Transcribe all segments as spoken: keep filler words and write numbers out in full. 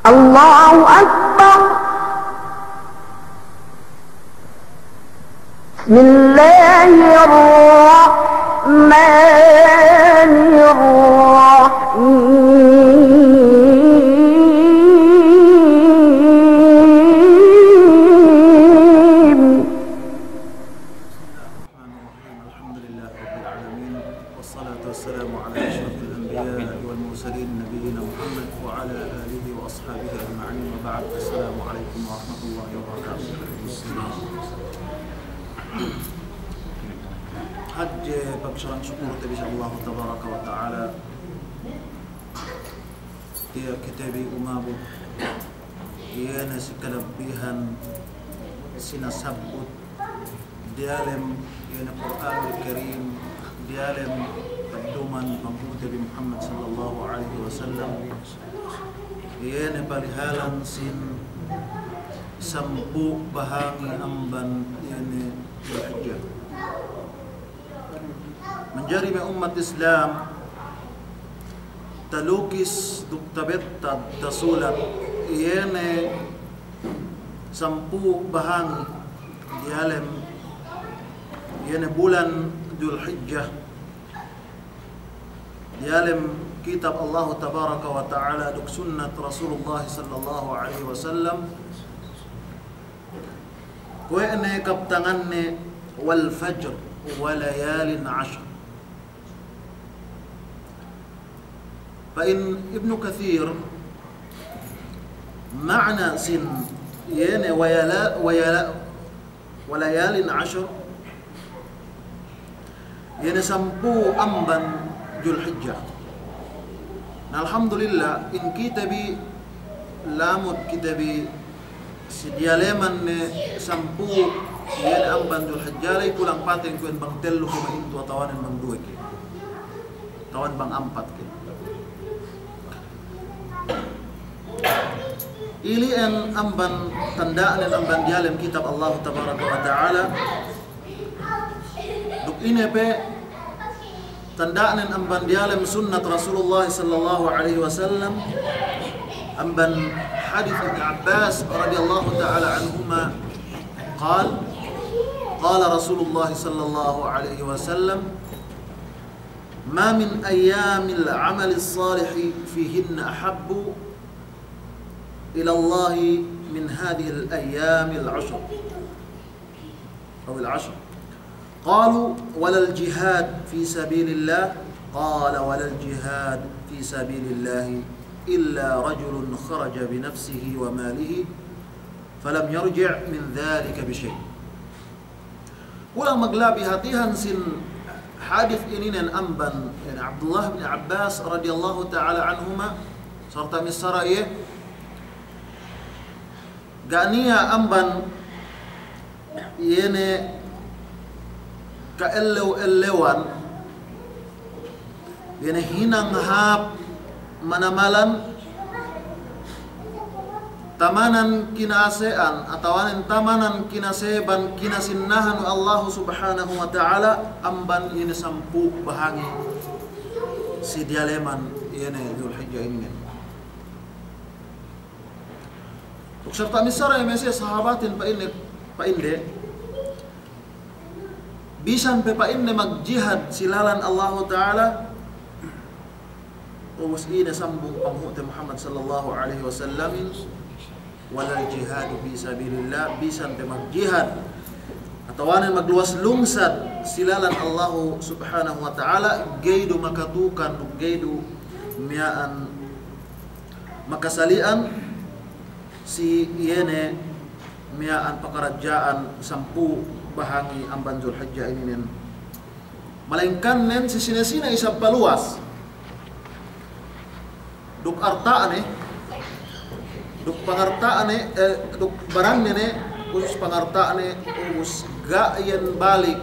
الله أكبر. بسم الله الرحمن الرحيم. الرحمن الرحيم. الحمد لله رب العالمين، والصلاة والسلام على أشرف الأنبياء والمرسلين نبينا محمد وعلى آله وأصحابه أجمعين، وبعد. السلام عليكم ورحمة الله وبركاته. Hadje pagsarang sukul te bi si Allah Tabaraka wa Ta'ala, tiya' kite bi umabut iye ne si kalabbihan sinasabbut diyalem iye ne Kur'anul Karim, diyalem peddoman panghu' te bi Muhammad sallallahu alaihi wasallam, iye ne palihalan sin sampū' bahangi amban iye ne Dulhijjah. Manjari me' ummat Islam, talukis duk tabettad tasulat iye ne sampū' bahangi diyalem iye ne bulan Dulhijjah, diyalem kitab Allahu Tabaraka wa Ta'ala duk sunnat Rasulullah sallallahu alaihi wasallam. Kuwe' ne kabtanganne, "Wal fajr wa layalin ashr." Pa'in Ibnu Kathir, ma'ana sin iye ne wa yala-, wa yala-, wa layalin ashr, iye ne sampū' amban Dulhijjah. Na, alhamdulillah, in kite bi lamud kite bi si diyaleman ne sampū' iye ne amban Dulhijjah, ley kulang pateng kuwe' bang tellu ke ma'intu atawanen bang duwe ke, atawanen bang ampat ke. Ili'en amban tanda'nen amban diyalem kitab Allahu Tabaraka wa Ta'ala. Duk ine pe tanda'nen amban diyalem sunnat Rasulullah sallallahu alaihi wasallam, amban hadis Ibn Abbas radiyallahu ta'ala anhuma, qal, qala Rasulullah sallallahu alaihi wasallam, "Ma min ayyamil amalis salihi fihinna ahabbu ilallahi min hadhihil ayyamil ashr." أو العشر. قالوا: "ولا الجهاد في سبيل الله؟" قال: "ولا الجهاد في سبيل الله إلا رجل خرج بنفسه وماله فلم يرجع من ذلك بشيء." Kulang maglabi hatihan sin hadis ininen amban, yani, Abdullah bin Abbas radiyallahu ta'ala anhuma, sarta' missara iye, ga' niya' amban iye ne ka'ellew-ellewan, iye ne hinang hāp manamalan, tamanan kinaase'an, atawanen tamanan kinaseban, kinasinnahan we' Allahu Subhanahu wa Ta'ala, amban iye ne sampū' bahangi si diyaleman iye ne Dulhijjah inin. Duk sarta' missara iye me' siye sahabatin pa'inne, pa'inde, bisan pe pa'inne magjihad si lalan Allahu Ta'ala, ubus ine sambung panghu'te Muhammad sallallahu alaihi wasallamin, "Walal jihadu fi sabilillah," bisan pe magjihad atawanen magluwas lungsad si lalan Allahu Subhanahu wa Ta'ala, ga'i du makatukan duk ga'i du miya'an makasali'an si iye ne miya'an pakaradja'an sampū' bahangi amban Dulhijjah ininen. Malaingkan nen si sine-sine isab paluwas duk arta'ne, duk pangarta'ne, eh, duk barangne ne, khusus pangarta'ne, ubus ga' iyan balik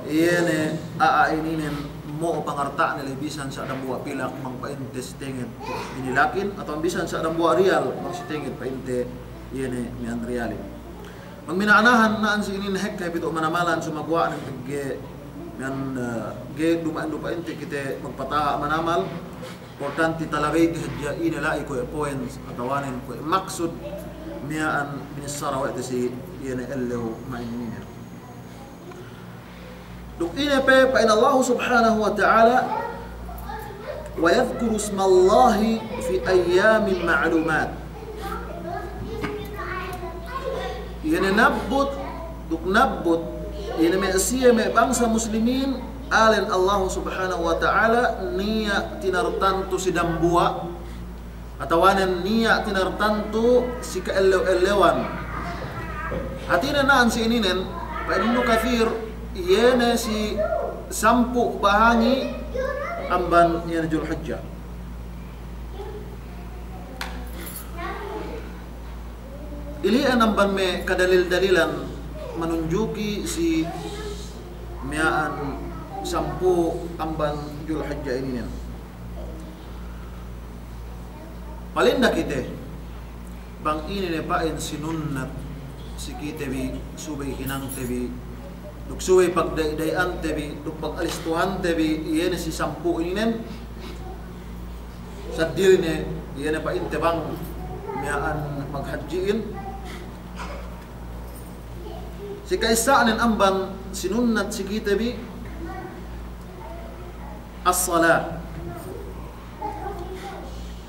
iye ne a'a ininen mo'o pangarta'ne ley bisan sa' dambuwa' pilak bang pa'inte si tenged inilakin, atawa bisan sa' dambuwa' riyal bang si tenged pa'inte iye ne miya'an riyalin. Bang mina'anahan na'an si inin hekka pitu' manamalan sumaguwa' ne pegge' miya'an, eh, ga'i duma'in du pa'inte kite magpataha' manamal. importanti talabey te hadja ine la'i kuwe' points atawanen kuwe' maksud miya'an binissara we' te si iye ne ellew ma'in inin. Duk ine pe pa'in Allahu Subhanahu wa Ta'ala, "Wa yadhkuru ismallahi fi ayyamin ma'lumat." Iye ne nabbut, duk nabbut, iye ne me' siye me' bangsa muslimin, alen Allahu Subhanahu wa Ta'ala niya' tinartantu si dambuwa', atawanen niya' tinartantu si ka'ellew-ellewan. Hātinen na'an si ininen, pa'in Ibnu Kathir, iye ne si sampū' bahangi amban iye ne Julhijja. Ili'en amban me' kadalil-dalilan manunjuki si miya'an sampū' amban Julhijja ininen. Palinda kite, bang ine ne pa'in sinunnat si kite bi, subey hinangte bi, duk subey pagda'i-da'i'ante bi, duk pagalistuhante bi, iye ne si sampū' ininen, seddili ne, iye ne pa'inte bang miya'an maghadji'in. Si ka'issa'nen amban sinunnat si kite bi, as-salah.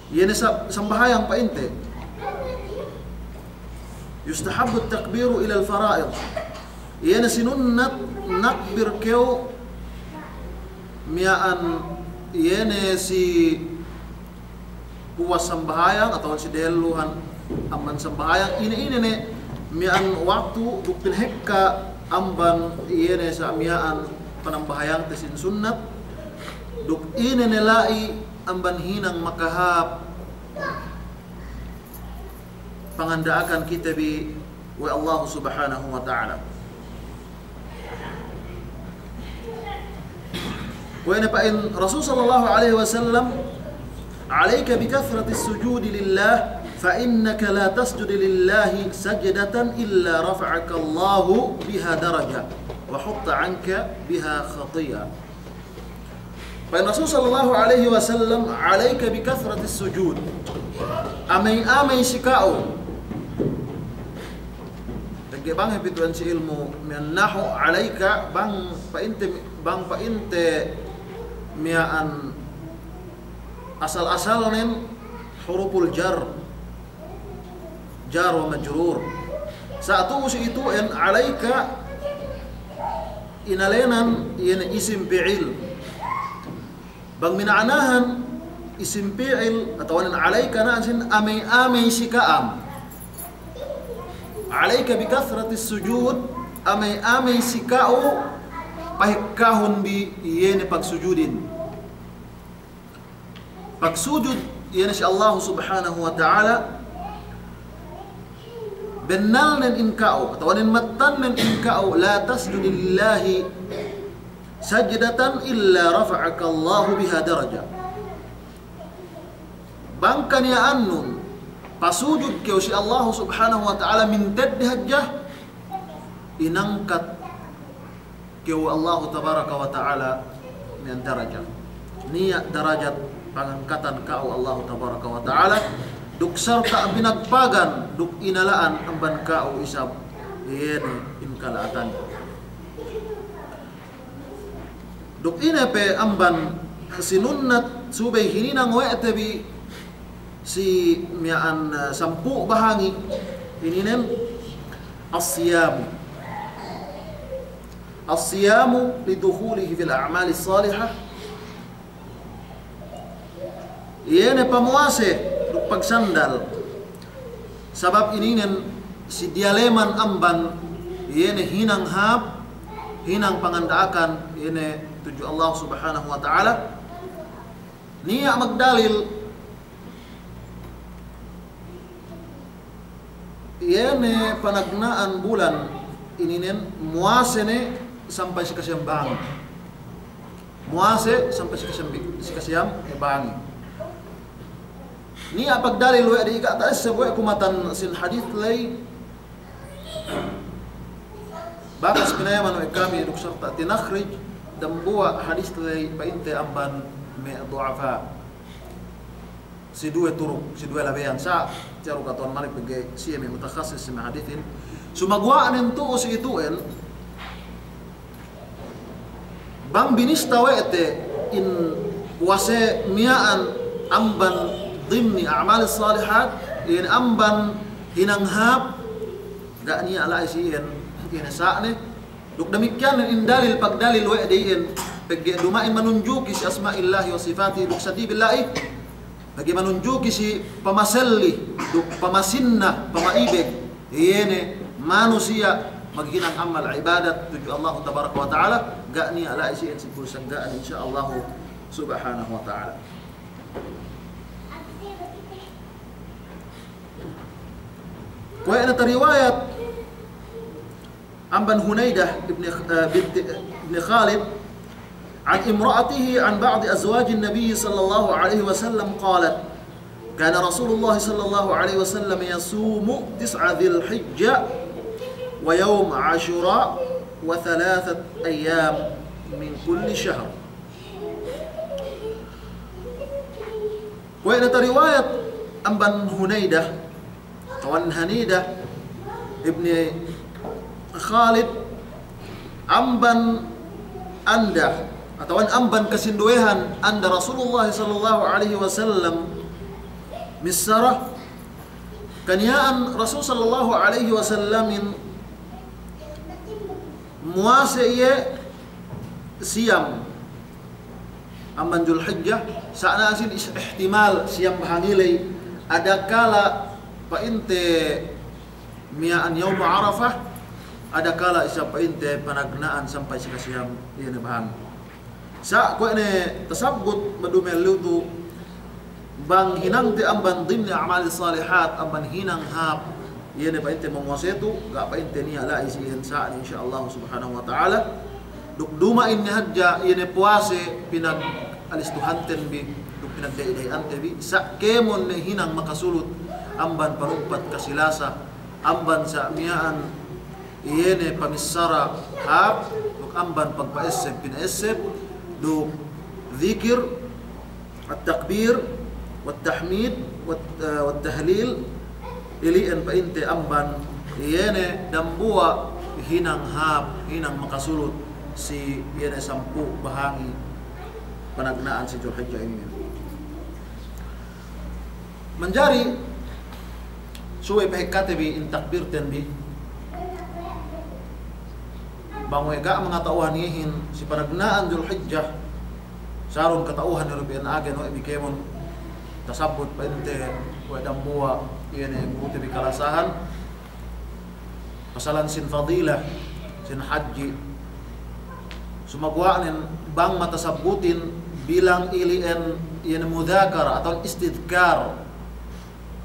Iye ne sa-, sambahayang pa'inte. Yustahabbu at-takbiru ilal fara'id. Iye ne sinunnat nakbir kew miya'an iye ne si puwas sambahayang atawa si dehelluhan amban sambahayang, ine-ine ne miya'an waktu duk pinahekka amban iye ne sa miya'an panambahayangte sin sunnat, duk ine ne la'i amban hinang makahāp panganda'akan kite bi we' Allahu Subhanahu wa Ta'ala. Kuwe' ne pa'in Rasul sallallahu alaihi wasallam, "Alaika bi kathratis sujudi lillah, fa innaka la tasjudu lillahi sajdatan illa rafa'akallahu biha darajah, wa hutta anka biha khati'ah." Pa'in Rasul sallallahu alaihi wasallam, "Alaika bi kathratis sujud." Amey-amey si ka'u. Pegge' bang hep itu'en si ilmu' miya'an nahu alaika, bang pa'inte, bang pa'inte miya'an asal-asalnen huruful jar. Jar wa majrur. Sa' tu'u si itu'en alaika inalenan iye ne isim fi'il. Bang mina'anahan isim fi'il atawanen alaika na'an sin amey-amey si ka'am. Alaika bi kathratis sujud, amey-amey si ka'u pahekkahun bi iye ne pagsujudin. Pagsujud iye ne si Allahu Subhanahu wa Ta'ala, bennalnen in ka'u, atawanen mattannen in ka'u, la tasjudu lillahi sajdatan illa rafa'akallahu biha darajah. Bang kaniya'annun pasujud kew si Allahu Subhanahu wa Ta'ala mintedde hadja, inangkat kew Allahu Tabaraka wa Ta'ala miya'an darajat. Niya' darajat pangangkatan ka'u Allahu Tabaraka wa Ta'ala, duk sarta' binagpagan, duk inala'an amban ka'u isab iye ne in kala'atan. Duk ine pe amban sinunnat subey hininang we' te bi si miya'an, eh, sampū' bahangi ininen as-siyamu. As-siyamu lidukhulihi fil a'malis salihah. Iye ne pamuwase duk pagsandal. Sabab ininen si diyaleman amban iye ne hinang hāp, hinang panganda'akan iye ne tudju Allah Subhanahu wa Ta'ala. Niya' magdalil, iye ne panagna'an bulan ininen muwase ne sampay si kasiyam bahangi. Muwase sampay si kasiyam bi-, si kasiyam, eh, bahangi. Niya' pagdalil we' di ika'ta' esse we' ku matan sin hadis ley. Bakas pinayaman we' kami duk sarta' tinakhrij dambuwa' hadis ley pa'inte amban me' du'afa. si duwe turuk, si duwe labeyan. Sa' tiya' du kata'uhan mari pegge' siye me' mutakhasis si me' hadithin. Sumaguwa' nen tu'u si itu'en, bang binista we' te in puwase miya'an amban dimni a'malis salihat, in amban hinang hāp, ga' niya' la'i si iyan, iyan sa'ne. Duk damikkiyan in dalil, pagdalil we' de iyan, pegge' duma'in manunjuki si asma'illahi wa sifatihi duk sadibi la'i, pegge' manunjuki si pamaselli duk pamasinna, pama'ibeg, iye ne manusiya' maghinang amal ibadat tudju Allahu tabaraka wa ta'ala, ga' niya' la'i si iyan si pulsa ga' niya', insya Allahu subhanahu wa ta'ala. Kuwe' ne tariwayat amban Hunaydah ibn, eh, bint, ibn Khalid, عن امرأته عن بعض أزواج النبي صلى الله عليه وسلم قالت: كان رسول الله صلى الله عليه وسلم يصوم تسع ذي الحجة ويوم عاشوراء وثلاثة أيام من كل شهر. Kuwe' ne tariwayat amban Hunaydah, tawan Hanidah ibni Khalid, amban anda, atawa amban kasinduwehan anda Rasulullah sallallahu alaihi wasallam missara, kaniya'an Rasul sallallahu alaihi wasallamin muwase iye siyam amban Julhijjah, sa' nasin is-, ihtimal siyam bahangiley, adakala pa'inte miya'an yawmu Arafah, adakala isab pa'inte panagna'an sampay si kasiyam iye ne bahang. Sa' kuwe' ne tasabbut madume lutu bang hinangte amban dimni a'malis salihat, amban hinang hāp, iye ne pa'inte mamuwase tu, ga' pa'inte niya' la'i si iyan sa'ne, insya Allah subhanahu wa ta'ala. Duk duma'in ne hadja iye ne puwase pinagalistuhanten bi, duk pinagda'i-da'i'ante bi, sa' kēmon ne hinang makasulut amban panumpat kasilasa, amban sa' miya'an iye ne pamissara hāp, duk amban pagpa'esseb, pina'esseb, duk zikir, at-takbir, wat-tahmid, wat-, eh, wat-tahlil, ili'en pa'inte amban iye ne dambuwa' hinang hāp, hinang makasulut si iye ne sampū' bahangi panagna'an si Julhijjah inin. Manjari subey pahekkate bi in takbirten bi. Bang we' ga' mangata'uhan iyehin si panagna'an Julhijjah, sarun kata'uhan ne du bi en agen we' bi kēmon tasabbut pa'inte we' dambuwa' iye ne gurute bi kalasahan. Pasalan sin fadilah sin hadji. Sumaguwa'nen bang matasabbutin bilang ili'en iye ne mudhakara atawa istidhkar.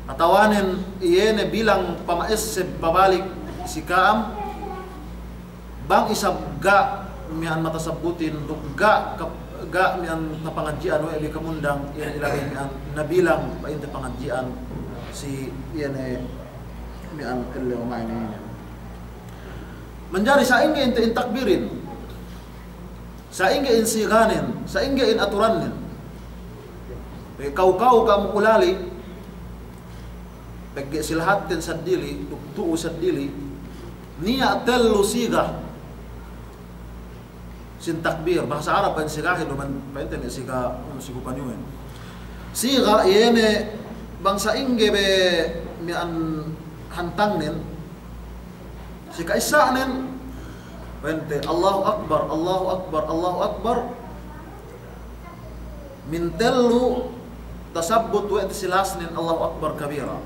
Atawanen iye ne bilang pama'esseb pabalik si ka'am. Bang isab ga' miya'an matasabbutin duk ga' kap-, ga' miya'an tapangadji'an we' bi kamundang iye ne ilabey miya'an nabilang pa'inte pangadji'an si iye ne miya'an ellew ma'in inin. Manjari sa'ingge inte in takbirin, sa'ingge in siganen, sa'ingge in aturannen. Pegge' kaw-kaw ka'am ulali, pegge' si lahatten seddili, duk tu'u seddili, niya' tellu siga sin takbir. Bahasa Arab pa'in sigahin, duma'in pa'inte ne siga, anu, sigu panyuwen. Siga iye ne bang sa'ingge be miya'an hantangnen, si ka'issa'nen, pa'inte, Allahu Akbar, Allahu Akbar, Allahu Akbar. Mintellu tasabbut we' te si lasnen Allahu Akbar kabira.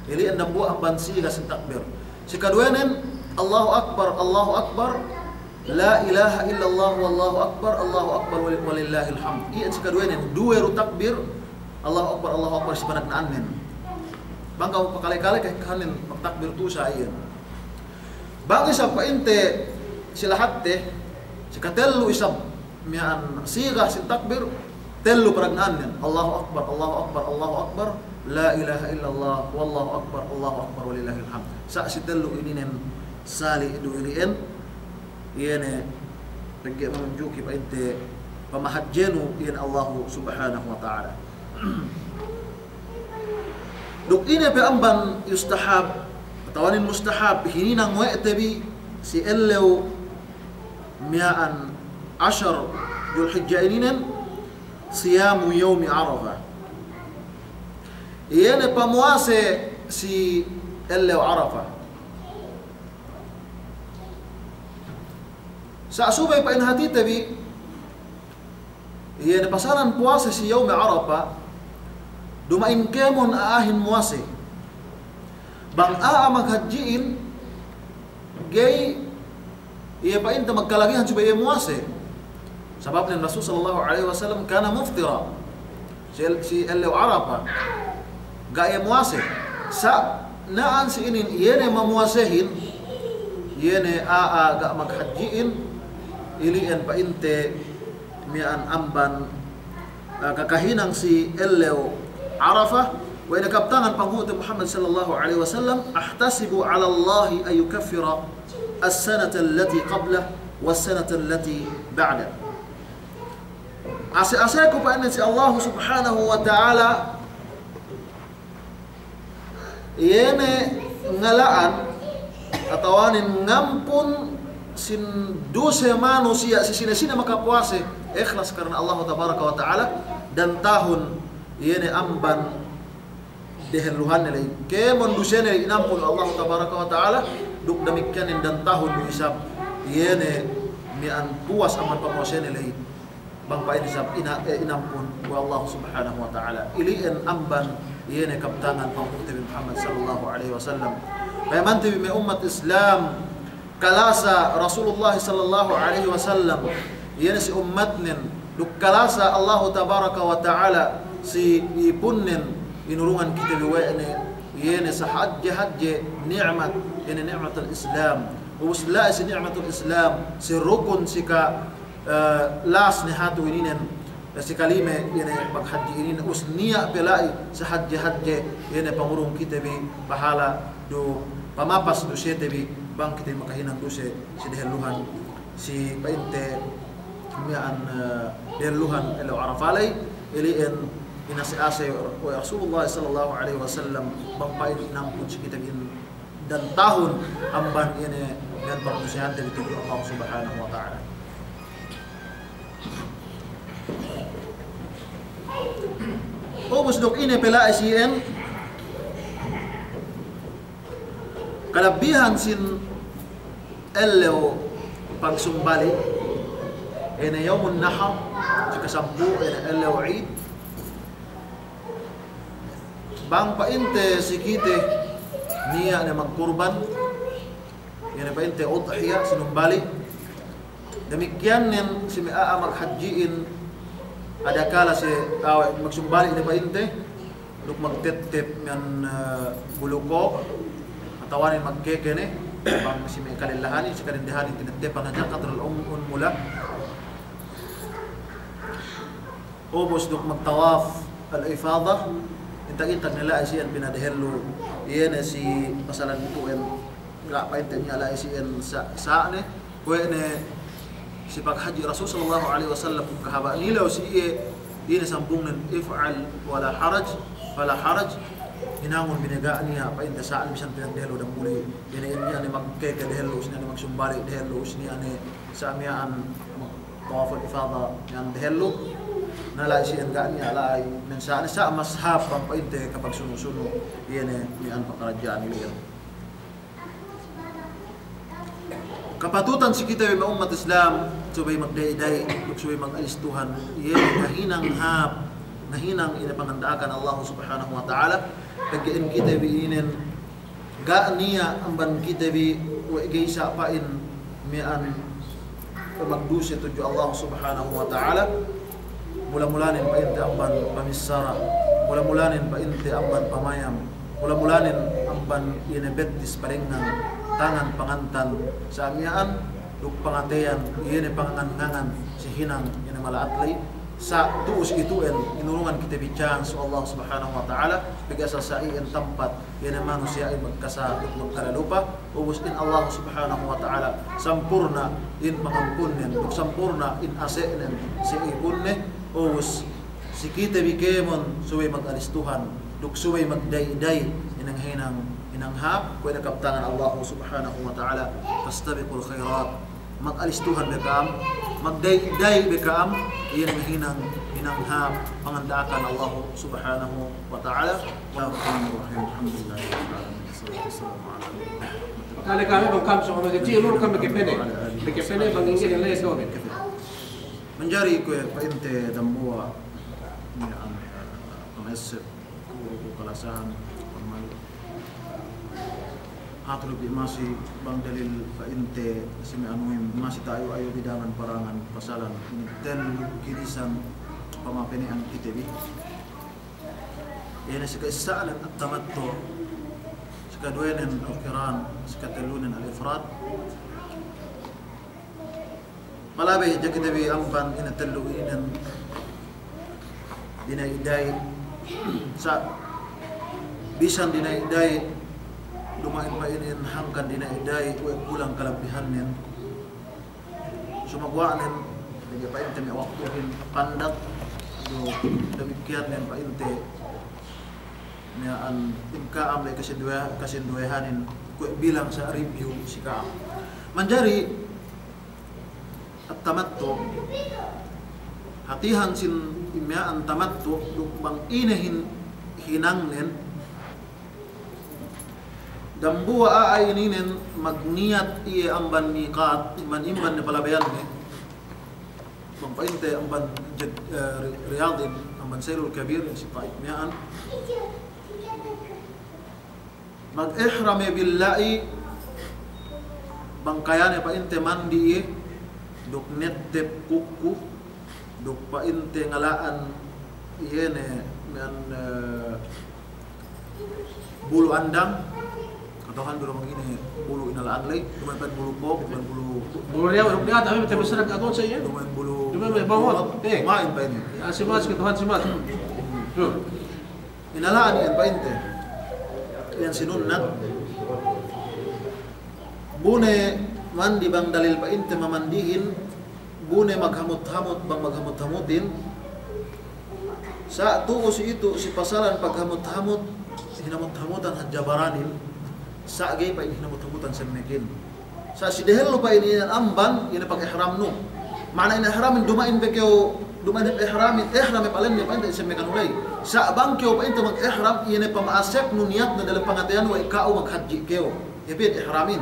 Ili'en dambuwa' amban siga sin takbir. Si kaduwenen, Allahu Akbar, Allahu Akbar, la ilaha illallah, wallahu akbar, Allahu akbar, wali-, walillahil hamd. Iyan si kaduwenen, duwe du takbir, Allahu Akbar, Allahu Akbar, si panagna'annen. Bang ka'u pakale-kale kahekkahannen magtakbir tu'u sa' iyan. Bang isab pa'inte si lahatte, si katellu isab miya'an siga sin takbir, tellu panagna'annen. Allahu Akbar, Allahu Akbar, Allahu Akbar, la ilaha illallah, wallahu akbar, Allahu akbar, walillahil hamd. Sa' si tellu ininen sali' du ili'en, iye ne pegge' manunjuki pa'inte pamahadjenu iyan Allahu Subhanahu wa Ta'ala. Duk ine pe amban yustahab, atawanin mustahab, hininang we' te bi si ellew miya'an ashar Julhijja ininen, siyamu yawmi Arafah. Iye ne pamuwase si ellew Arafah. Sa' subey pa'in hati te bi, iye ne pasalan puwase si yawmi Arafah, duma'in kēmon a'ahin muwase. Bang a'a maghadji'in, ga'i iye pa'inte magkalagihan subey iye muwase. Sabab nen Rasul sallallahu alaihi wasallam kana muftira. Si el-, si ellew Arafah, ga' iye muwase. Sa' na'an si inin, iye ne mamuwasehin, iye ne a'a ga' maghadji'in, ili'en pa'inte miya'an amban, ah, kakahinang si ellew Arafah, we' ne kabtangan panghu'te Muhammad sallallahu alaihi wasallam, "Ahtasibu 'ala Allahi an yukaffira as-sanata allati qablah was-sanata allati ba'dah." Ase-aseku pa'inne si Allahu Subhanahu wa Ta'ala, iye ne ngala'an atawanin ngampun sin duse manusiya' si sine-sine makapuwase ikhlas karna Allahu Tabaraka wa Ta'ala, dan tahun iye ne amban dehelluhanne ley. Kēmon dusene ley inampun Allahu Tabaraka wa Ta'ala, duk damikkiyanin dan tahun du isab iye ne miya'an puwas amban pamuwasene ley. Bang pa'in isab ina-, eh, inampun we' Allahu Subhanahu wa Ta'ala. Ili'en amban iye ne kabtangan panghu'te bi Muhammad sallallahu alaihi wasallam. Payamante bi me' ummat Islam, kalasa Rasulullah sallallahu alaihi wasallam, iye ne si ummatnen, duk kalasa Allahu Tabaraka wa Ta'ala si ipunnen, inurungan kite bi we' ne, iye ne sahadje-hadje ni'mat, iye ne ni'matul Islam. Ubus la'i si ni'matul Islam, si rukun si ka eh, last ne hatu ininen, eh, si kalime, iye ne paghadji ininen, ubus niya' pe la'i sahadje-hadje, iye ne pangurung kite bi pahala du pamapas dusete bi, bang kite bi makahinang duse si dehelluhan, si pa'inte miya'an, eh, dehelluhan ellew Arafah ley, ili'en inase-ase we' Rasulullah sallallahu alaihi wasallam, bang pa'in inampun si kite bi in dan tahun amban ine, dan pardusehante bi tudju Allah Subhanahu wa Ta'ala. Ubus duk ine pe la'i si iyan, kalabbihan sin ellew pagsumbali', ine yawmun nahar, si kasampū', ine ellew Eid, bang pa'inte si kite niya' ne magkurban, iye ne pa'inte udhiya, sinumbali'. Damikkiyan nen si me' a'a maghadji'in, adakala si a'a magsumbali' ne pa'inte, duk magtettep miya'an, eh, bulu ko', atawanen magkeke ne, bang si me' kalellahanin, si kadendehanin, tinettepan hadja qadral un-, unmula. Ubus duk magtawaf al-ifadah, intag-intag ne la'i si iyan pinadehellu, iye ne si pasalan itu'en, ga' pa'inte niya' la'i si iyan sa-, sa' ne, kuwe' ne si paghadji' Rasul sallallahu alaihi wasallam, kahaba' nilew si iye, iye ne sambungnen, if'al wala haraj, fala haraj, hinangun bi ne ga' niya' pa'inte sa' ne bisan pinadehellu damuli, iye ne, iye ne magkeke dehellu, si niya' ne magsumbali' dehellu, si niya' ne sa' miya'an tawaful ifada iyan dehellu, na la'i si iyan ga' niya' la'i, men sa', sa' mashab bang pa'inte kapagsunu'-sunu', iye ne miya'an pakaradja'an ili'en. Kapatutan si kite bi me' ummat Islam, subey magda'i-da'i, duk subey mag-alis Tuhan, iye ne ngahinang hāp, ngahinang ine panganda'akan Allah Subhanahu wa Ta'ala, pegge' in kite bi inin ga' niya' amban kite bi we' ga'i sa' pa'in miya'an magduse tudju Allah Subhanahu wa Ta'ala. Mula-mulanen pa'inte amban pamissara, mula-mulanen pa'inte amban pamayam, mula-mulanen amban iye ne bettis palengngan, tangan pangantan, sa' miya'an duk pangateyan, iye ne pangangan-ngangan si hinang iye ne mala'at ley. Sa' tu'u si itu'en inurungan kite bi chance we' Allah Subhanahu wa Ta'ala, pegge' asal sa' iyan tampat iye ne manusiya'in magkasa duk magkalalupa, ubus in Allah Subhanahu wa Ta'ala sampurna' in pangampunnen, duk sampurna' in ase'nen si ipunne, ubus Si kite bi kēmon subey mag-alis Tuhan, duk subey magdayi'-dayi' hinang-hinang, hinang hāp, kuwe' ne kabtangan Allahu Subhanahu wa Ta'ala, "Fastabiqul khairat." Mag-alis Tuhan be ka'am, magdayi'-dayi' be ka'am, iye ne hinang, hinang hāp, panganda'akan Allahu Subhanahu wa Ta'ala. Bismillahirrahmanirrahim. Alhamdulillahi rabbil alamin. Wassalatu wassalamu ala Kale kami bang kam so kami kecil, lur kami kepene. Kepene bang ingge le so. Manjari kuwe' pa'inte dambuwa' miya'an, eh, pangesseb, ku, ku kalasahan, pangmalu. Hatu lubi masi bang dalil pa'inte si me' anuhin masi ta'ayu-ayu bidangan parangan pasalan ini tellu kinisan pamapene'an kite bi. Iye ne si ka'issa'nen at-tamattu', si kaduwenen al-qiran, si katellunen al-ifrad. Palabey hadja kite bi amban ine tellu ininen dinayi'-dayi', sa' bisan dinayi'-dayi', duma'in pa'inin hangkan dinayi'-dayi', we' kulang kalabbihannen. Sumaguwa'nen, pegge' pa'inte me' waktuhin pandak, du damikkiyannen pa'inte miya'an in ka'am le kasinduwe-, kasinduwehanin kuwe' bilang sa' review si ka'am. Manjari at-tamattu', hatihan sin miya'an tamattu', duk bang ine hin-, hinangnen, dambuwa' a'a ininen magniyat iye amban miqat, iman-iman ne palabeyan ne. Bang pa'inte amban Jad-, eh, Ri-, Riyadin, amban Sailul Kabir, si Taif miya'an. Mag-ihram iye billa'i, bang kayane pa'inte mandi iye, duk nettep kukku, duk pa'inte ngala'an iye ne, miya'an, eh, bulu andang, kata'uhan du du bang ine bulu inala'an ley, duma'in pa'in bulu kōk, duma'in bulu, bulu riyaw, bulu riyaw, tapi betul-betul agak konsep, ya? Duma'in bulu, duma'in bulu bawang, eh. Duma'in pa'in. Ya, si Mas, kata'uhan si Mas. Tuh. Inala'an iyan pa'inte. Iyan sinunnat. Bu ne mandi bang dalil pa'inte mamandihin, bu ne maghamut-hamut bang maghamut-hamutin. Sa' tu'u si itu, si pasalan paghamut-hamut, hinamut-hamutan hadja baranin, sa' ga'i pa'in hinamut-hamutan semmekin. Sa' si dehellu pa'in iyan amban, iye ne pag-ihramnu. Ma'ana ine ihramin duma'in pe kew, duma'in pe ihramin, ihram pe pa'in ne pa'inte semmekanu ley. Sa' bang kew pa'inte mag-ihram, iye ne pama'asepnu niyatnu dalem pangateyannu we' ka'u maghadji' kew. Iye pe ihramin.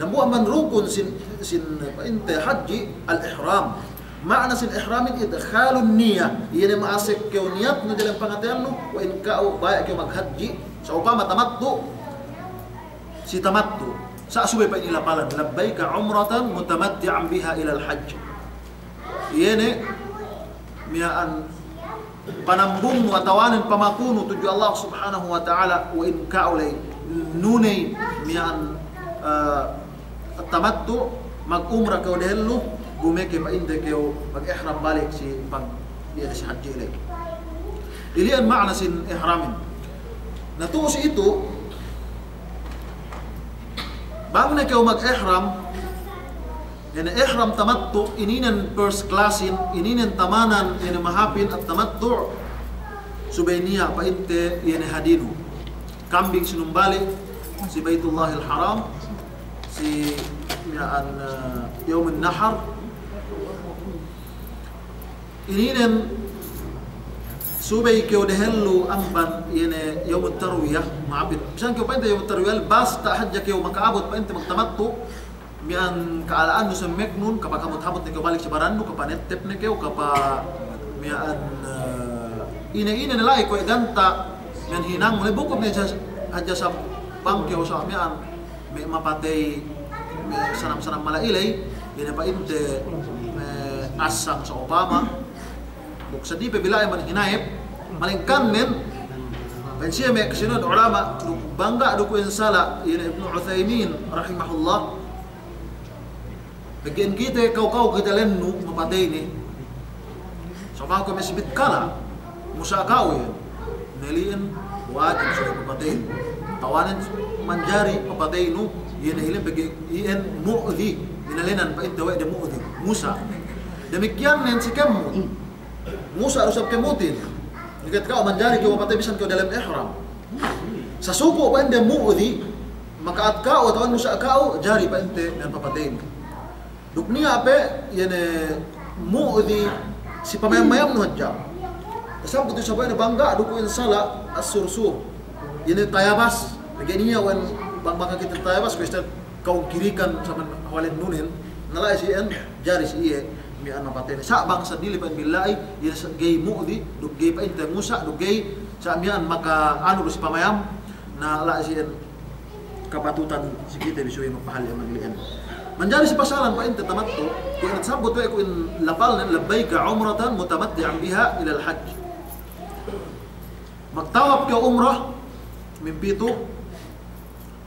Dambuwa' amban rukun sin, sin pa'inte hadji' al-ihram. Ma'ana sin ihramin idkhalun niyah. Iye ne ma'asep kew niyatnu dalem pangateyannu, we' in ka'u baya' kew maghadji'. Sa'upama tamattu', si tamattu'. Sa' subey pa'in ilapalan, "Labbayka umratan mutamatti'an biha ilal hajj." Iye ne, miya'an panambungnu atawanen pamakunu tudju Allah Subhanahu wa Ta'ala, we' in ka'u ley nuney miya'an, eh, tamattu', mag-umra kew dehellu, gumeke pa'inte kew mag-ihram balik si pag-, iye ne si hadji' ley. Ili'en ma'ana sin ihramin. Na tu'u si itu, bang ne kew mag-ihram, iye ne ihram tamattu', ininen first class-in, ininen tamanan, iye ne mahāpin at-tamattu', subey niya' pa'inte iye ne hadinu. Kambing sinumbali' si Baitullahil Haram, si miya'an, eh, yawmun nahar. Ininen subey kew dehellu amban iye ne yawmut tarwiyah, ma'apit. Bisan kew pa'inte yawmut tarwiyah, basta hadja kew maka'abut pa'inte magtamattu', miya'an ka'ala'annu semmeknun, kapaghamut-hamut ne kew balik si barannu, kapanettep ne kew, kapa miya'an, eh, ine-ine ne la'i kuwe' ganta', miya'an hinangnu, la'i bukut ne hadja, hadja sab bang kew sa' miya'an, me' mapatey, me' sanam-sanam mala'i ley, ine pa'inte, me' asang sa'upama, duk sadipe bila'i man hinayep, malingkan nen, pa'in siye me' kasinuhan ulama', duk bang ga' du ku in sala', ine Ibnu Uthaymin rahimahullah, pegge' in kite kaw-kaw kite lennu mapatey ne. Sa'upama kew me' si bitkala, musa' kaw iyan. Neli'en wajib subey papateynu. Tawanen manjari papateynu, iye ne ili'en pegge' iyan mu'dhi. Inalenan pa'inte we' de mu'dhi. Musa'. Damikkiyan nen si kēmon. Musa' du isab kemutin. Ikat ka'u manjari kew mapatey bisan kew dalem ihram. Sasuku' pa'inde mu'dhi, maka'at ka'u atawa musa' ka'u, jari pa'inte miya'an papateynu. Duk niya' pe, iye ne mu'dhi si pamayam-mayamnu hadja. Tasabut isab we' ne bang ga' du kuwe' in sala' as-sursur. Iye ne tayabas. Pegge' niya' we' bang, bang kite tayabas, kuwe' isab ka'u kirikan saman hawalin nunin. Na la'i si iyan, jari si iye, miya'an mapateyne. Sa' bang sa' dili pa'in billa'i, iye sa' ga'i mu'dhi, duk ga'i pa'inte musa', duk ga'i sa' miya'an maka anu du si pamayam. Na la'i si iyan, kapatutan si kite bi subey magpahalli' amban ili'en. Manjari si pasalan pa'inte tamattu', kuwe' ne tasabut we' ku in lapalnen, "Labbayka umratan mutamatti'an biha ilal hajj." Magtawap kew umrah, min pitu',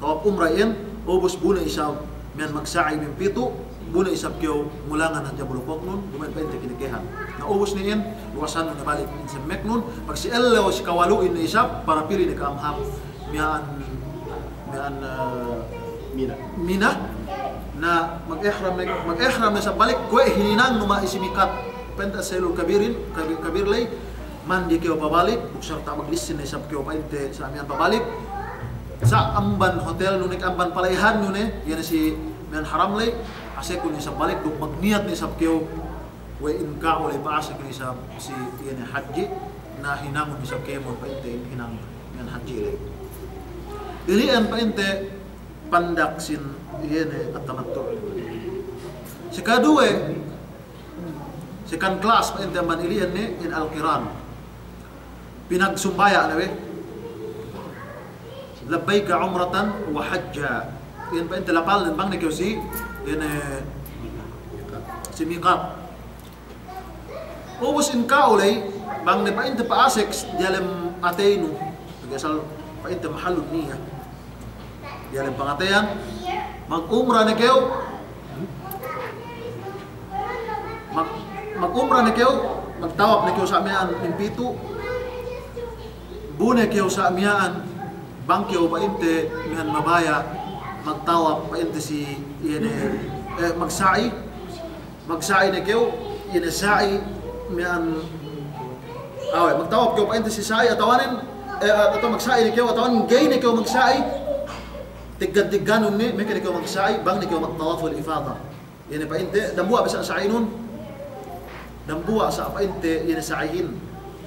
tawap umrah iyan, ubus bu ne isab miya'an magsa'i min pitu', bu ne isab kew ngulangan hadja bulu koknun, duma'in pa'inte kinikehan. Na ubus ne iyan, luwasannu ne balik in semmeknun, pag si ellew si kawalu'in ne isab, parapili ne ka'am hap miya'an, miya'an, eh, Mina. Mina. Na mag-ihram ne, mag-ihram ne isab balik, kuwe' hininangnu ma'i si mikat. Pa'inte Sailul Kabirin, Kabi-, Kabir ley, mandi kew pabalik, duk sarta' maglissin ne isab kew pa'inte sa' miya'an pabalik. Sa' amban hotelnu ne, amban pala'ihannu ne, iye ne si miya'an haram ley, asekun ne isab balik, duk magniyat ne isab kew, we' in ka'u ley pa'asek ne isab si iye ne hadji, na hinangun isab kēmon pa'inte in hinang miya'an hadji ley. Ili'en pa'inte pandak sin iye ne at-tamattu'. Si kaduwe, second class pa'inte amban ili'en ne in al-qiran. Pinagsumbaya' ne we'. Labbayka umratan wa hajja. Iyan pa'inte lapalnen bang ne kew si, iye ne si mikat. Ubus in ka'u ley, bang ne pa'inte pa'asek diyalem ateynu. Pegge' asal pa'inte mahallun niya'. Diyalem pangateyan, mag-umrah ne kew, mag-, mag-umrah ne kew, magtawap ne kew sa' miya'an min pitu', bu ne kew sa' miya'an, bang kew pa'inte miya'an mabaya', magtawap pa'inte si, iye ne, eh, magsa'i, magsa'i ne kew, iye ne sa'i, miya'an, awe', magtawap kew pa'inte si sa'i, atawanen, eh, atawa magsa'i ne kew, atawanen ga'i ne kew magsa'i, tiggan-tigganun ne, meke ne kew magsa'i, bang ne kew magtawaful ifada. Iye ne pa'inte, dambuwa' bisan sa'inun, dambuwa' sa' pa'inte, iye ne sa'ihin.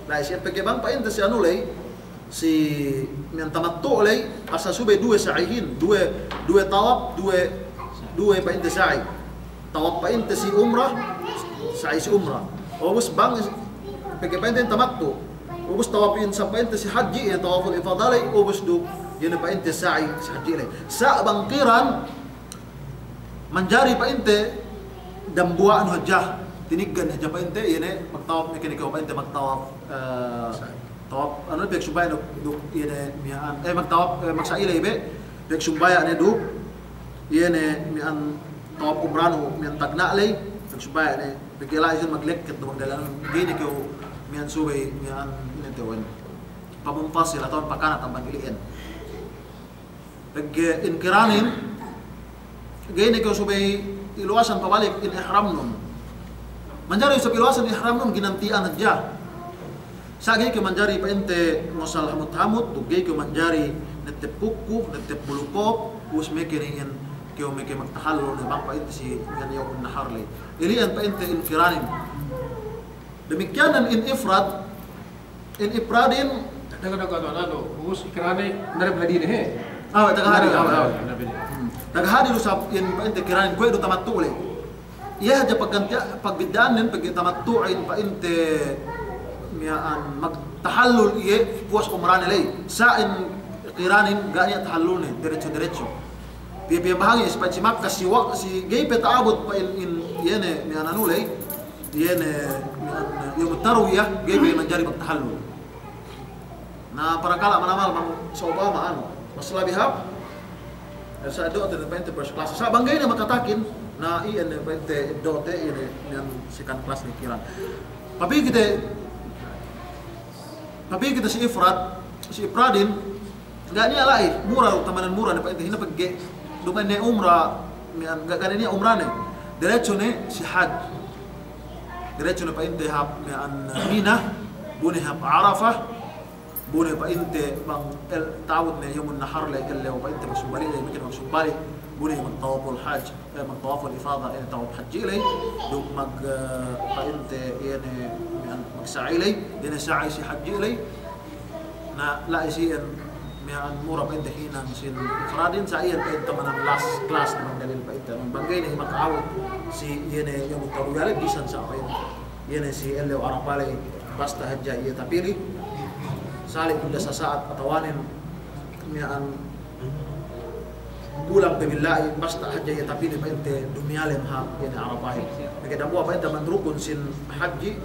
La'i si pegge' bang pa'inte si anu ley, si miya'an tamattu' ley, asal subey duwe sa'ihin, duwe, duwe tawap, duwe, duwe pa'inte sa'i. Tawap pa'inte si umrah, sa'i si umrah. Ubus bang, pegge' pa'inte tamattu'. Ubus tawap in sa' pa'inte si hadji, iye tawaful ifada ley, ubus du, iye ne pa'inte sa'i si hadji ley. Sa' bang qiran, manjari pa'inte dambuwa'nu hadja, tiniggan hadja pa'inte, iye ne magtawap, meke ne kew pa'inte magtawap, eh, tawap, anu, pagsumbaya' duk, duk, iye ne miya'an, eh, magtawap, eh, magsa'i ley be, pagsumbaya' ne duk, iye ne miya'an tawap umrahnu, miya'an tagna' ley, pagsumbaya' ne, pegge' la'i sin maglekket du bang dalil, ga'i ne kew miya'an subey, miya'an, ine te wen, pamunfasil atawa pakanat amban ili'en. Pegge' in qiranin, ga'i ne kew subey iluwasan pabalik in ihramnun. Manjari isab iluwasan ihramnun ginanti'an hadja. Sa' ga'i kew manjari pa'inte ngosal hamut-hamut, duk ga'i kew manjari nettep kukku, nettep bulu kōk, ubus meke ne in kew meke magtahallul ne bang pa'inte si miya'an yawmun nahar ley. Ili'en pa'inte in qiranin. Damikkiyan in ifrad, in ifradin. Daga, daga, daga, daga, ubus ikrane, narep ladine, he? Awe', taga hadil, awe', awe'. Hmm. Taga hadil du isab in pa'inte kiranin kuwe' du tamattu' ley. Iye hadja pagganti-, pagbidda'annen pegge' tamattu'in pa'inte miya'an magtahallul iye puwas umrane ley. Sa' in kiranin ga' niya' tahallulne, derecho-derecho. Piye-piye bahangi, si pa'in si Makka, si wa-, si ga'i pe ta'abut pa'in in, iye ne, miya'an anu ley, iye ne, miya'an, yawmut tarwiyah, ga'i pe manjari magtahallul. Na, parakala' manamal bang sa'upama anu, mas labi hāp, sa' eddo'te pa'inte first class. Sa' bang ga'i ne makatakin, na, iye ne pa'inte eddo'te, iye ne, miya'an second class ne kiran. Papī kite, papī kite si ifrad, si ifradin, ga' niya' la'i, mura, tamanan mura ne pa'inte, hina pegge', duma'in ne umra, miya'an, ga', ga' ne niya' umrane. Derecho ne si haj. Diretso ne pa'inte hap miya'an Mina, bu ne hap Arafah, bu ne pa'inte bang el-, ta'abut ne yawmun nahar ley, ellew pa'inte magsumbali' ley, miki magsumbali', bu ne magtawaful hajj, eh, magtawaful ifada, eh, tawaf hadji' ley, duk mag, eh, pa'inte iye ne miya'an magsa'i ley, iye ne sa'i si hadji' ley. Na la'i si iyan miya'an mura pa'inte hinang sin ifradin, sa' iyan pa'inte tamanan last class ne bang dalil pa'inte. Bang ga'i ne maka'abut si iye ne yawmut tarwiya ley, bisan sa' pa'inte iye ne si ellew Arafah ley, basta hadja iye tapili. Sali' kuwe' sasa'at atawanen miya'an bulan pe billahi, basta hadja iye tapili pa'inte dumiyalem hap iye ne Arafahin. Meke dambuwa' pa'inte man rukun sin hadji',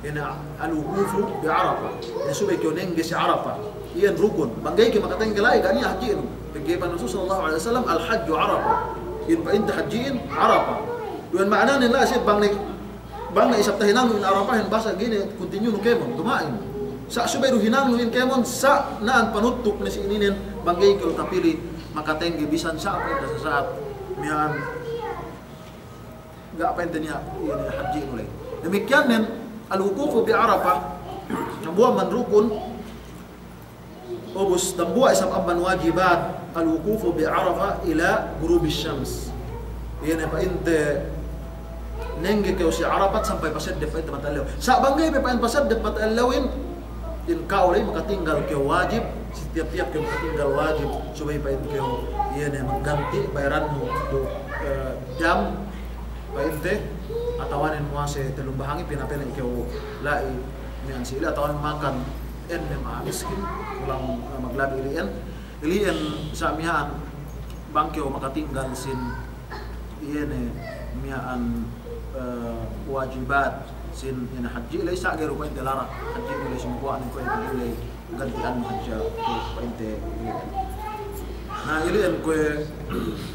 iye ne al-wuqufu bi Arafah. Iye ne subey kew nengge si Arafah. Iyan rukun. Bang ga'i kew makatengge la'i, ga' niya' hadji'nu. Pegge' pa'in Rasul sallallahu alaihi wasallam, "Al-hajju Arafah." Iyan pa'inte hadji'in Arafah. Duwen ma'ananen la'i si bang ne Bang ne isab tahinangnu in Arapahin, basa ga'i ne continue nu kēmon, duma'in. Sa' subey du hinangnu in kēmon, sa' na'an panutup ne si ininen, bang ga'i kew tapili makatengge bisan sa' pa'inte sasa'at miya'an ga' pa'inte niya' iye ne hadji'nu ley. Damikkiyan nen, al-wuqufu bi Arafah, dambuwa' man rukun, Ubus, dambuwa' isab amban wajibat, al-wuqufu bi Arafah ila ghurubish shams. Iye ne pa'inte nengge kew si Arafat sampay paseddep pa'inte mata ellew. Sa' bang ga'i pe pa'in paseddep mata ellewin, in ka'u ley makatinggal kew wajib, si tiyap-tiyap kew makatinggal wajib, subey pa'in kew, iye ne, magganti' bayarannu tu, eh, dam, pa'inte, atawanen muwase tellum bahangi, pinapene' kew la'i miya'an si ili, atawanen makan ennem a'a miskin, kulang, eh, maglabi ili'en. Ili'en sa' miya'an bang kew makatinggal sin iye ne miya'an, eh, wajibat sin iye ne hadji' ley, sa' ga'i du pa'inte larak hadji'nu ley, sumagawa' ne kuwe' hadji' ley ganti'an hadja kuwe' pa'inte ili'en. Na ili'en kuwe'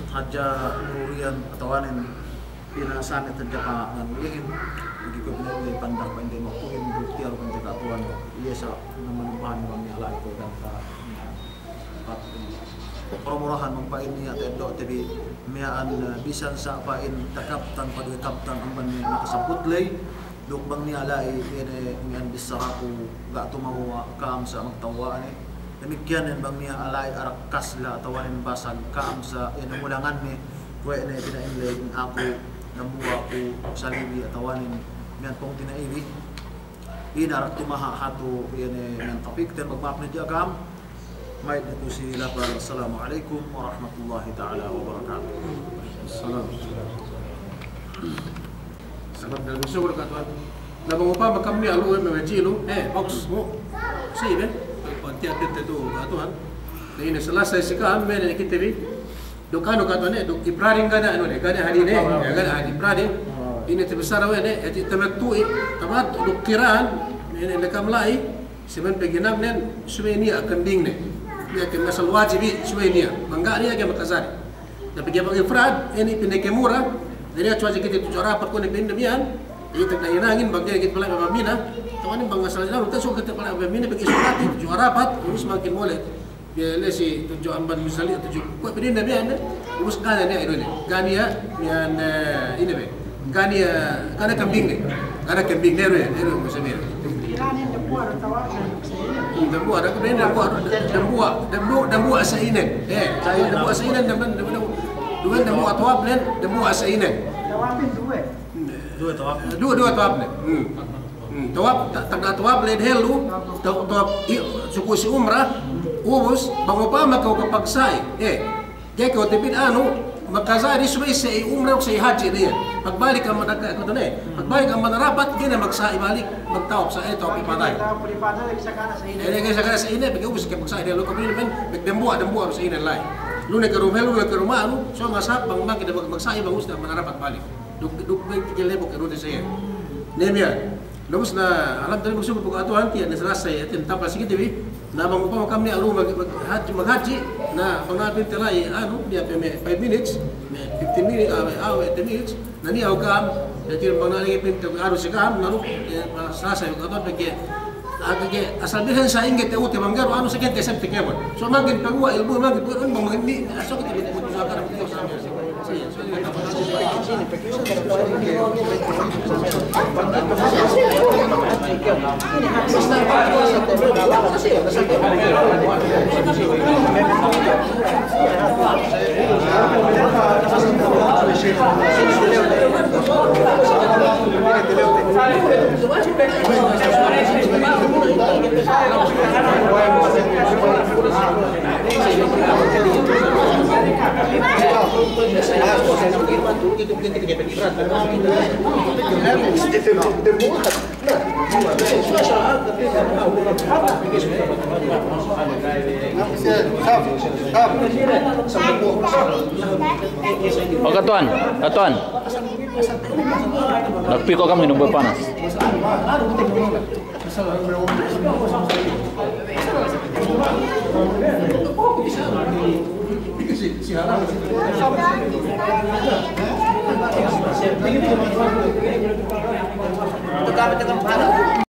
hadja nuriyan atawanen Pinasamet hadja ka'anu iyehin, pegge' kuwe' pina'in ley pandak pa'inte waktuhin, duk tiya' du pa'inte ka'atuwan, iye sa' nambahan bang niya' la'i kuwe' ganta' niya'. Mura-murahan bang pa'in niya' ta'eddo'te bi miya'an, bisan sa' pa'in takaptan, paduwe kaptan amban niya' nakasabbut ley, duk bang niya' la'i iye ne miya'an bissaraku ga' tumewwa' ka'am sa' magtewwa' ne. Damikkiyan nen bang niya' la'i arak kasla atawanen basag ka'am sa' iye ne mulangan ne. Kuwe' ne pina'in ley in aku dambuwa' ku salibi atawanen miya'an pungtina'ibi. Ine arak tumaha' hatu iye ne miya'an tapikten, magma'ap ne hadja ka'am. Mayit ne ku si lapal, assalamu alaikum warahmatullahi ta'ala wabarakatuh. Salam. Sabab dalem sugul ka'atuwan. Na bang upama ka'am niya' lu'u me' hadji' lu, eh, box, mu. Si be, pantiya' kite tu ka'atuwan. Na ine salasay si ka'am, me' ne kite bi. Duk anu ka'atuwan ne, duk ifradin ga' ne anu ne, ga' ne hadji' ne, ga' ne hadji' ifradin. Ine tabissara we' ne, hadji' tamattu'i, tamattu' duk kiran, ine ne ka'am la'i, si me' paginamnen, subey niya' kambing ne. Niya' kambing asal wajib i, subey niya'. Bang ga' niya' ga'i makajari. Tapi ga'i bang ifrad, ine pineke mura, jadi niya' cuwaji kite tudju Arapat kuwe' ne pa'in damiya'an, iye tagna' hinangin, bang ga'i kite pala'i bang Mina, tawanin bang asal hinang, tasu kite pala'i bang Mina, pegge' sulat tudju Arapat, ubus mangkin mole'. Biya' le si tudju amban Muzdalifah tudju. Kuwe' pa'in damiya'an ne, ubus ga' niya' ine ne, ga' niya' miya'an, eh, ine be. Ga' niya', ga' niya' kambing ne. Ga' niya' kambing ne, ne, ne, ne, musamir. Dambuwa' da, dambuwa', dambuwa', dambuwa', dambuwa' sa'inen. Eh, dambuwa' sa'inen, dambuwa', dambuwa', dambuwa' tawapnen, dambuwa' sa'inen. Duwe tawap. Duwe, duwe tawapnen. Hmm. Hmm. Tawap, ta-, tagna' tawap ley dehellu, ta-, tawap i-, suku' si umrah, ubus, bang upama kew kapagsa'i. Eh. Ga'i kew tipid anu, makajari subey sa'i umrah, sa'i hadji' ne iye. Pagbalik amban Arapat, pagbalik amban Arapat, ga'i ne magsa'i balik, magtawap sa'i, tawap ifadah. Tawap ifadah, ga'i sa' kana sa'i ne. Eh, ga'i sa' kana sa'i ne, pegge' ubus ke magsa'i ne, lu kapili men, pegge' dambuwa', dambuwa' sa'i ne la'i. Lu ne ke rumah, lu ne ke rumah, anu, so masap, bang, bang, kite mag-, magsa'i, bang, ubus amban Arapat balik. Duk, duk, pegge' lebo' ke rute sa'i. Ne miya'an. Na ubus na, alhamdulillah, magsukul pu ka'atuwan, tiya' ne salasay, tiya' ne tapal si kite bi. Na bang upama ka'am niya' lu'u mag-, mag-, hadji', maghadji', na bang niya' pa'inte la'i, anu, niya' pe me' five minutes, me' fifteen minutes, awe', awe', ten minutes, na niya' ka'am, jadi bang niya' la'i pa'inte anu si ka'am, na lu, eh, salasay ka'atuwan pegge', ah, pegge' asal bisan sa'ingge te ute bang ga'i du, anu sa' kite sep te kēmon. So mangkin paguwa' ilmu', mangkin paguwa' ilmu', mangkin ni, so kite bi, bi, bi, bi, bi, O, katuwan, katuwan. Nagpiko' kami nung buwe panas.